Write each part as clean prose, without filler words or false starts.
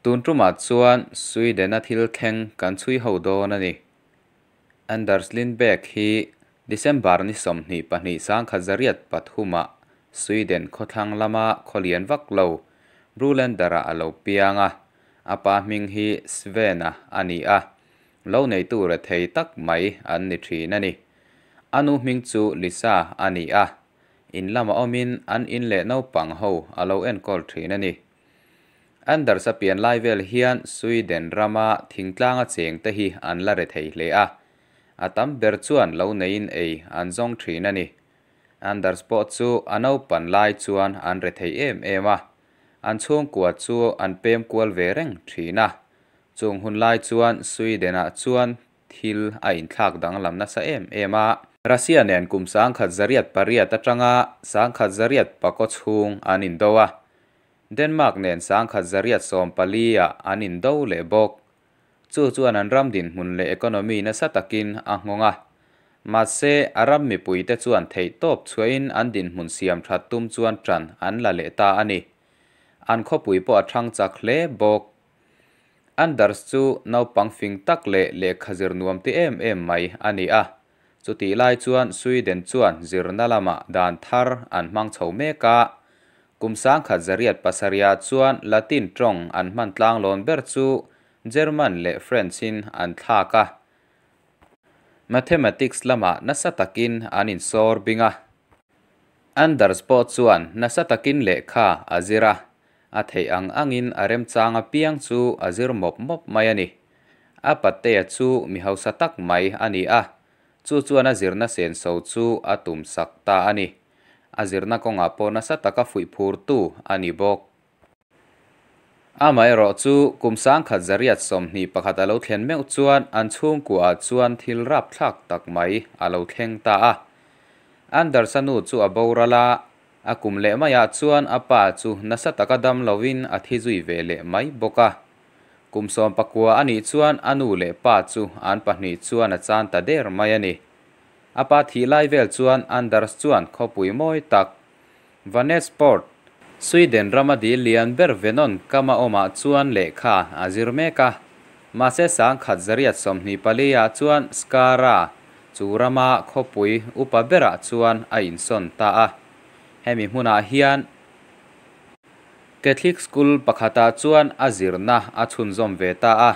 Tun tumah chuan Sweden-a thil thleng kan chhui ho dawn a ni. Anders Lindback hi December ni 22 1903-ah Sweden khawthlang lama khawlian vak lo Brulander-ah a lo piang a, a pa hming hi Sven-a a ni a, lo neitu rethei tak mai an ni thin a ni. A nu hming chu Lisa a ni a, in lama awmin an in leh naupang ho a lo enkawl thin a ni. Anders a pian lai vel hian Sweden rama thingtlanga chengte hi an la rethei hle a, a tam ber chuan lo neiin ei an zawng thin a ni. Anders pawh chu a naupan lai chuan an rethei em em a, an chhungkua chu an pem kual ve reng thin a. Chung hun lai chuan Sweden-ah chuan thil a inthlak danglam nasa em em a. Russia nen kum 1808 atanga 1809 chhung an indo a, Denmark nen 1814-ah an indo leh bawk. Chu chuan an ram dinhmun leh economy nasa takin a nghawng a. Mahse, a ram mipuite chuan theihtawp chhuahin an dinhmun siam that tum chuan tan an la leh ta a ni. An khawpui pawh a thang chak hle bawk. Anders chu naupang fing tak leh lehkha zir nuam ti em em mai a ni a. Chutih lai chuan Sweden chuan zirna lamah dan thar an hmang chho mek a. Kum 1807-ah chuan Latin tawng an hman tlanglawn ber chu German leh French-in an thlak a. Mathematics lamah nasa takin an insawr bing a. Anders pawh chuan nasa takin lehkha a zir a, a theih ang angin a remchang apiang chu a zir mawp mawp mai a ni. A patea chu mi hausa tak mai a ni a, chu chuan a zirna senso chu a tum sak ta a ni. A zirna kawngah pawh nasa taka fuih phurtu a ni bawk. Amaherawh chu kum 1921 a lo thlen meuh chuan an chhungkuaah chuan thil rapthlak tak mai a lo thleng ta a. Anders a nu chu a boral a, a kum leh maiah chuan a pa chu nasa taka dam lovin a thi zui ve leh mai bawk a. Kum 19 a nih chuan a nu leh pa chu an pahnih chuan a chan ta der mai a ni. A pa thih lai vel chuan Anders chuan khawpui mawi tak Vanesport, Sweden rama dil lian ber Venon kama awmah chuan lehkha a zir mek a. Mahse 1924-ah chuan Skara chu rama khawpui upa berah chuan a insawn ta a. Hemi hmunah hian Catholic school pakhatah chuan a zirna a chhunzawm ve ta a.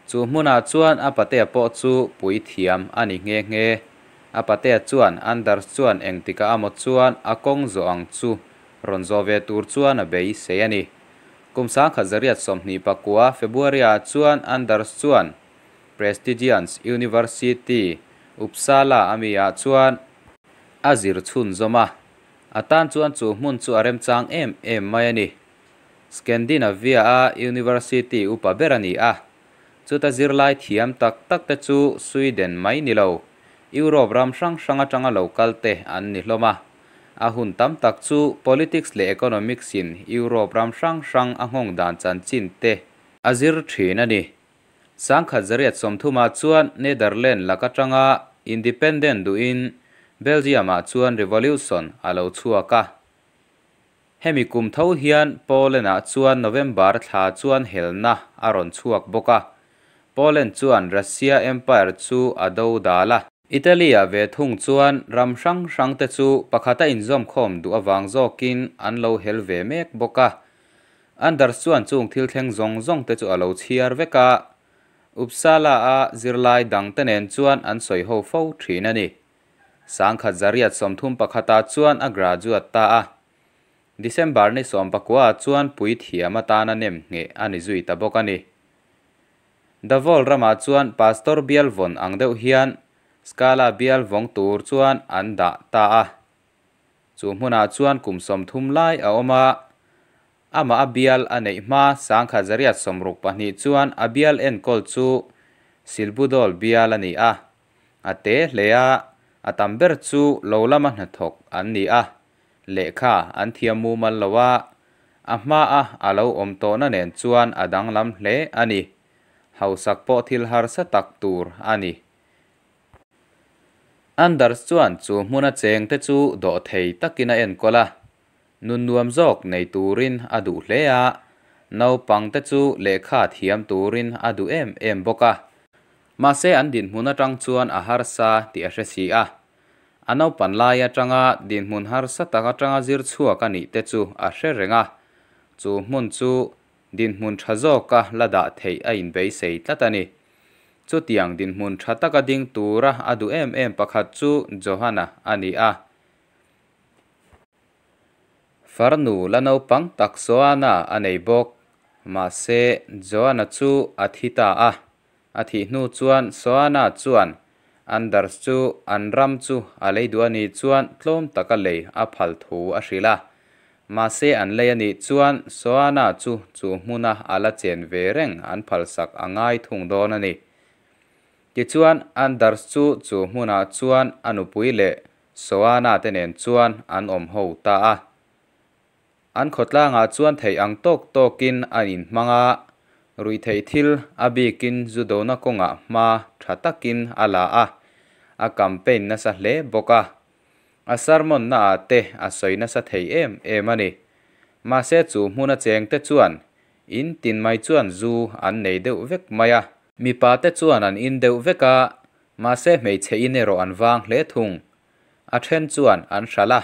Chu hmunah chuan a patea pawh chu puithiam a ni nghe nghe. A patea chuan Anders chuan engtika amaw chuan a kawng zawh ang chu rawn zawh ve tur chuan a beisei a ni. Kum 1929 February-ah chuan Anders chuan Prestigious University, Uppsala ami-ah chuan a zir chhunzawm a. A tan chuan chu hmun chu a remchang em em mai a ni. Scandinavia-a University upa ber a ni a. Chuta zirlai thiam tak tak te chu Sweden mai ni lo, Europe ram hrang hrang atanga lo kal te an ni hlawm a. A hun tam tak chu politics leh economics-in Europe ram hrang hrang a nghawng dan chanchin te a zir thin a ni. 1930-ah chuan Netherlands lak atanga independent duhin Belgium-ah chuan revolution a lo chhuak a. Hemi kum tho hian Poland-ah chuan November thla chuan helna a rawn chhuak bawk a. Poland chuan Russia Empire chu a do dal a. Italy-ah ve thung chuan ram hrang hrang te chu pakhata inzawm khawm duh awang zawkin an lo hel ve mek bawk a. Anders chuan chung thil thleng zawng zawng te chu a lo chhiar vek a. Uppsala-a zirlai dang te nen chuan an sawi ho fo thin a ni. 1931-ah chuan a graduate ta a. December ni 19-ah chuan puithiam atana nem nge a ni zui ta bawk a ni. Davol ramah chuan Pastor bial vawn ang deuh hian Skala bial vawng tur chuan an dah ta a. Chu hmunah chuan kum 30 lai a awm a. Ama a bial a neih hma 1962 chuan a bial enkawl chu Silbudol bial a ni a. A te hle a, a tam ber chu lo lama hnathawk an ni a. Lehkha an thiam mumal lo a, a hma a a lo awm tawhna nen chuan a danglam hle a ni. Hausak pawh thil harsa tak tur a ni. Anders chuan chu hmuna cheng te chu dawh thei takin a enkawl a. Nun nuam zawk nei turin a duh hle a. Naupangte chu lehkha thiam turin a duh em em bawk a. Mahse an dinhmun atang chuan a harsa tih a hre si a. A naupan lai atanga dinhmun harsa tak atanga zir chhuak a nih te chu a hre reng a. Chu hmun chu dinhmun tha zawka la dah theih a inbeisei tlat a ni. Chutiang dinhmun tha taka ding tura a duh em em pakhat chu Johana a ni a. Farnu la naupang tak Joana a nei bawk. Mahse, Joana chu a thi ta a. A thih hnu chuan Joana chuan Anders chu an ram chu a lei duh a nih chuan tlawm taka lei a phal thu a hrilh a. Mahse an lei a nih chuan Joana chu chu hmuna a la chen ve reng an phalsak a ngai thung dawn a ni. Tichuan Anders chu chu hmunah chuan a nupui leh Joana te nen chuan an awm ho ta a. An khawtlangah chuan theih ang tawk tawkin an inhmang a, ruihtheih thil a bikin zu dona kawngah hma tha takin a la a, a campaign nasa hle bawk a. A sermon naah te a sawi nasa thei em em a ni. Mahse chu hmuna chengte chuan in tin mai chuan zu an nei deuh vek mai a. Mipa te chuan an in deuh vek a, mahse hmeichhe in erawh an vang hle thung. A then chuan an hralh a,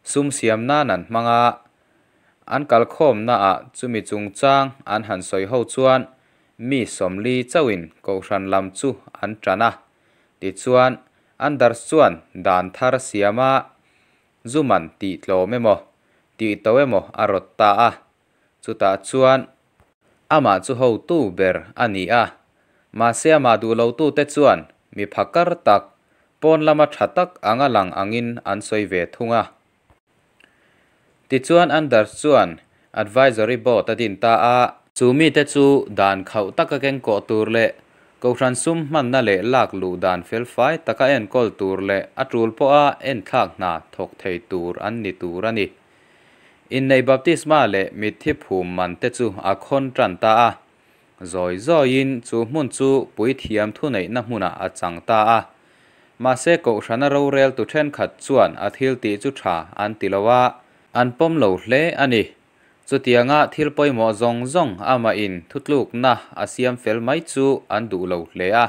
sum siam nan an hmang a. An kalkhawmnaah chumi chungchang an han sawi ho chuan mi sawmli chauhin kohhran lam chu an tan a. Tichuan, Anders chuan dan thar siama zu man tih tlawm emaw, tih to emaw a rawt ta a. Chutah chuan amah chu hotu ber a ni a. Mahse amah duh lotute chuan mi phakar tak, pawn lama tha tak anga lang angin an sawi ve thung a. Tichuan Anders chuan Advisory Board a din ta a. Chu mite chu dan khauh taka kengkawh tur leh Kohhran sum hmanna leh lak luh dan felfai taka enkawl tur leh a tul pawha enthlak hna thawk thei tur an ni tur a ni. Inneih baptisma leh mitthi phum man te chu a khawn tan ta a. Zawi zawiin chu hmun chu puithiam thuneihna hmunah a chang ta a. Mahse Kohhrana roreltu thenkhat chuan a thil tih chu tha an ti lo a, an pawm lo hle a ni. Chutianga thil pawimawh zawng zawng amahin thutlukna a siam fel mai chu an duh lo hle a.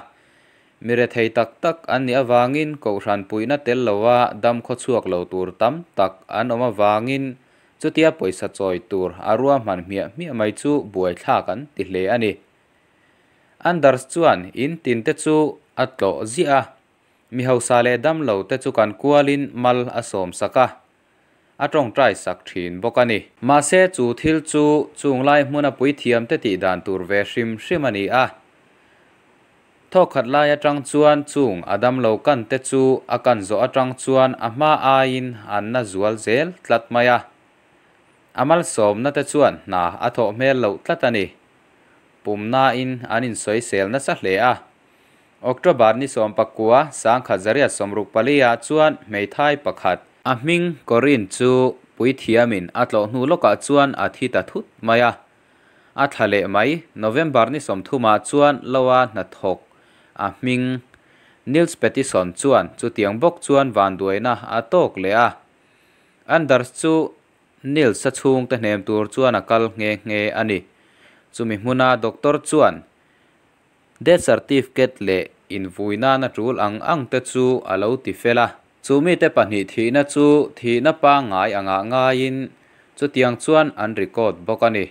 Mi rethei tak tak an nih avangin Kohhran puihna tel lova dam khawchhuak lo tur tam tak an awm avangin chutia pawisa chawi tur a ruahman hmiah hmiah mai chu buaithlak an ti hle a ni. Anders chuan in tin te chu a tlawh ziah a, mi hausa leh dam lo te chu kan kualin mal a sawmsak a, a tawngtai sak thin bawk a ni. Mahse chu thil chu chunglai hmuna puithiam te tih dan tur ve hrim hrim a ni a. Thawkhat lai atang chuan chung a damlo kan te chu a kan zawh atang chuan a hma aiin an na zual zel tlat mai a. A malsawmna te chuan hna a thawh hmel loh tlat a ni. Pumnain an insawisel nasa hle a. October ni 19, 1964 ah chuan hmeithai pakhat, A hming Corinne chu puithiamin a tlawh hnu lawkah chuan a thi ta thut mai a. A thla leh mai, November ni 30 ah chuan Loa hnathawk a hming Nils Pettersson chuan chutiang bawk chuan vanduaina a tawk leh a. Anders chu Nils-a chhungte hnem tur chuan a kal nghe nghe a ni. Chumi hmuna doctor chuan Death certificate leh invui nana tul ang ang te chu a lo ti fel a. Chu mite pahnih thihna chu thihna pangngai angah ngaiin chutiang chuan an record bawk a ni.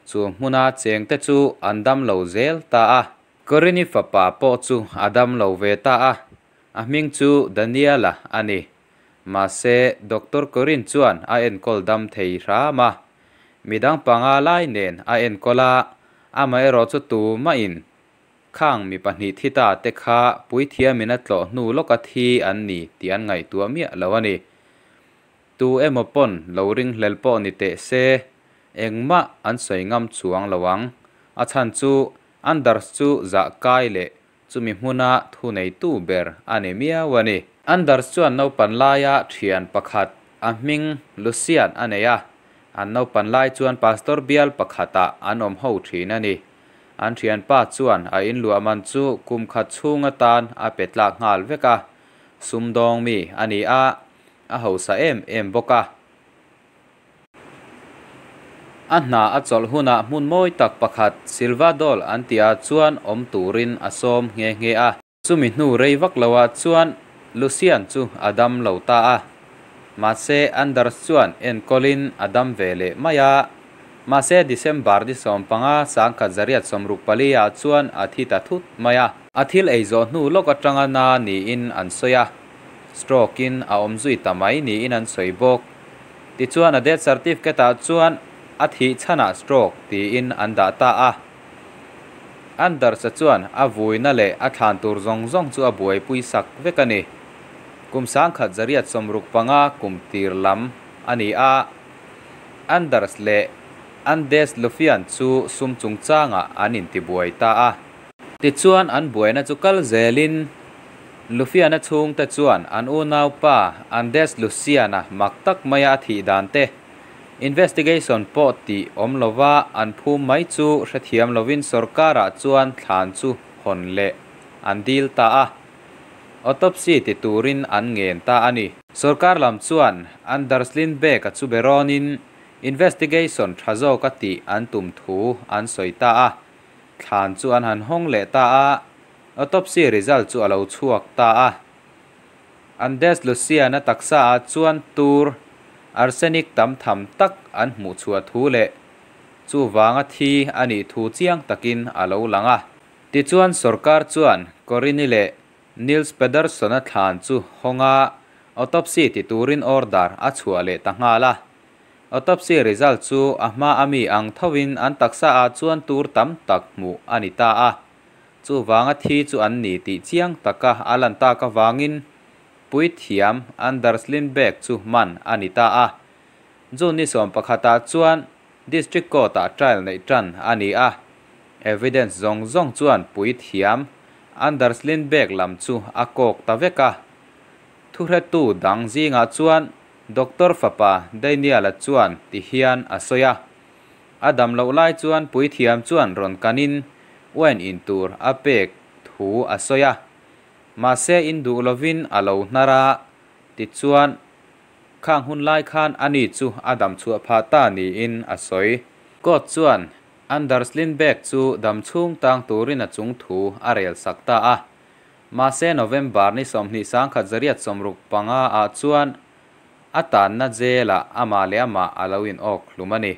Chu hmuna cheng te chu an dam lo zel ta a. Corinne fapa pawh chu a dam lo ve ta a, a hming chu Daniela a ni. Mahse, Doctor Corinne chuan a enkawl dam thei hram a. Midang panga lai nen a enkawl a, amaherawh chu tumahin khang mi pahnih thi ta te kha puithiamin a tlawh hnu lawka thi an ni tih an ngaihtuah miah lo a ni. Tu emaw pawn lo ringhlel pawh ni teh se, engmah an sawi ngam chuang lo ang. A chhan chu Anders chu zah kai leh chumi hmuna thu neitu ber a ni miau a ni. Anders chuan naupan laia thian pakhat a hming Lucian a nei a, an naupan lai chuan pastor bial pakhatah an awm ho thin a ni. An thianpa chuan a inluah man chu kum khat chhung atan a pe tlak nghal vek a, sumdawng mi a ni a, a hausa em em bawk a. A hna a chawlh hunah hmun mawi tak pakhat Silvadol an tihah chuan awm turin a sawm nghe nghe a. Chumi hnu rei vak loah chuan Lucian chu a dam lo ta a. Mahse Anders chuan enkawlin a dam ve leh mai a. Mahse December ni 15 1864 ah chuan a thi ta thut mai a. A thil ei zawh hnu lawk atanga na niin an sawi a, stroke in a awm zui ta mai niin an sawi bawk. Tichuan a death certificate ah chuan a thih chhanah stroke tiin an dah ta a. Anders-a chuan a vuina leh a thlan tur zawng zawng chu a buaipui sak vek a ni. Kum 1965 kum tir lam a ni a, Anders leh Andes Lufian chu sum chungchangah an intibuai ta a. Tichuan an buaina chu kal zelin Lufiana chhungte chuan an unaupa Andes Lucian-a mak tak maia a thih dan te, Investigation pawh tih awm lova an phum mai chu hrethiam lovin sorkarah chuan thlan chu hawn leh an dil ta a, autopsy ti turin an ngen ta a ni. Sorkar lam chuan Anders Lindberg-a chu be rawnin investigation tha zawka tih an tum thu an sawi ta a, thlan chu an han hawng leh ta a, autopsy result chu a lo chhuak ta a. Andes Lucian-a taksa ah chuan tur arsenic tam tham tak an hmuh chhuah thu leh chuvanga thi a nih thu chiang takin a lo lang a. Tichuan sorkar chuan Corinne leh Nils Pederson-a thlan chu hawng a, autopsy ti turin order a chhuah leh ta nghal a. Autopsy result chu a hma a mi ang thovin an taksa ah chuan tur tam tak hmuh a ni ta a. Chuvanga thi chu an ni tih chiang taka a lan tak avangin puithiam Anders Lindberg chu man a ni ta a. June ni sawmpakhatah chuan District Court-ah trial neih tan a ni a. Evidence zawng zawng chuan puithiam Anders Lindberg lam chu a kawk ta vek a. Thuhretu dang zingah chuan Doctor fapa Daniel-a chuan ti hian a sawi a. A dam loh lai chuan puithiam chuan rawn kanin wine in tur a pek thu a sawi a. Mahse in duh lovin a lo hnar a, tichuan khang hun lai khan ani chu a dam chhuah phah ta niin a sawi. Court chuan Anders Lindberg chu dam chhung tang turin a chung thu a rel sak ta a. Mahse November ni 20 1965 ah chuan A tanna jail-ah amah leh amah a lo in awk hlum a ni.